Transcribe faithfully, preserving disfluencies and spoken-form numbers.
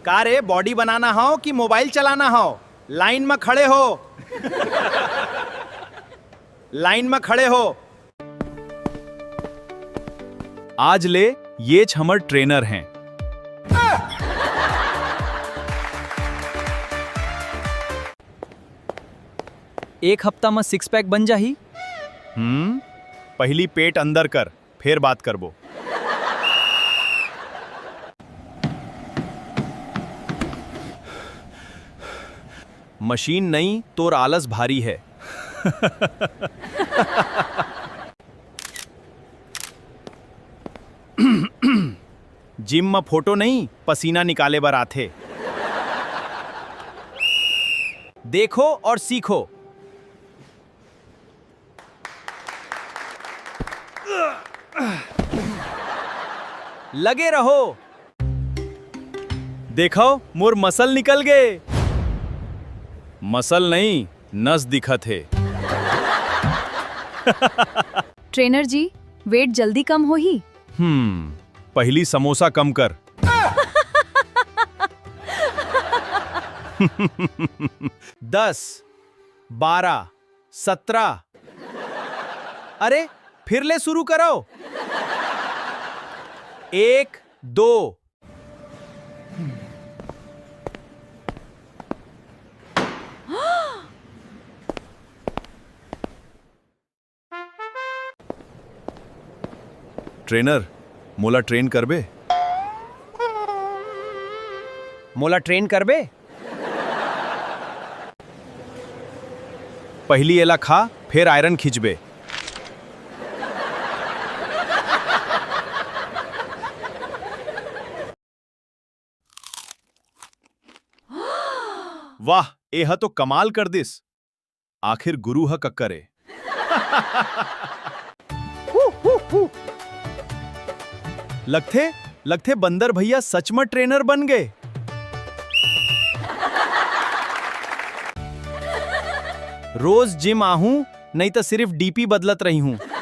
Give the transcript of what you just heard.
का रे, बॉडी बनाना हो कि मोबाइल चलाना हो? लाइन में खड़े हो। लाइन में खड़े हो। आज ले, येच हमर ट्रेनर हैं। एक हफ्ता में सिक्स पैक बन जाही। हम्म। पहली पेट अंदर कर, फेर बात करबो। मशीन नहीं, तोर आलस भारी है। जिम में फोटो नहीं, पसीना निकाले बर आथे। देखो और सीखो। लगे रहो। देखो, मोर मसल निकल गए। मसल नहीं, नस दिखत हे। ट्रेनर जी, वेट जल्दी कम होही। हम्म। पहली समोसा कम कर। दस, बारह, सत्रह। अरे, फिर ले शुरू करो। एक, दो। ट्रेनर, मोला ट्रेन करबे? मोला ट्रेन करबे? पहली एला खा, फेर आयरन खींचबे। वाह, एह तो कमाल कर दिस। आखिर गुरु ह कक्कर ए। लगथे, लगथे बंदर भैया सच म ट्रेनर बन गए। रोज जिम आहूं, नहीं त सिर्फ डीपी बदलत रही हूं।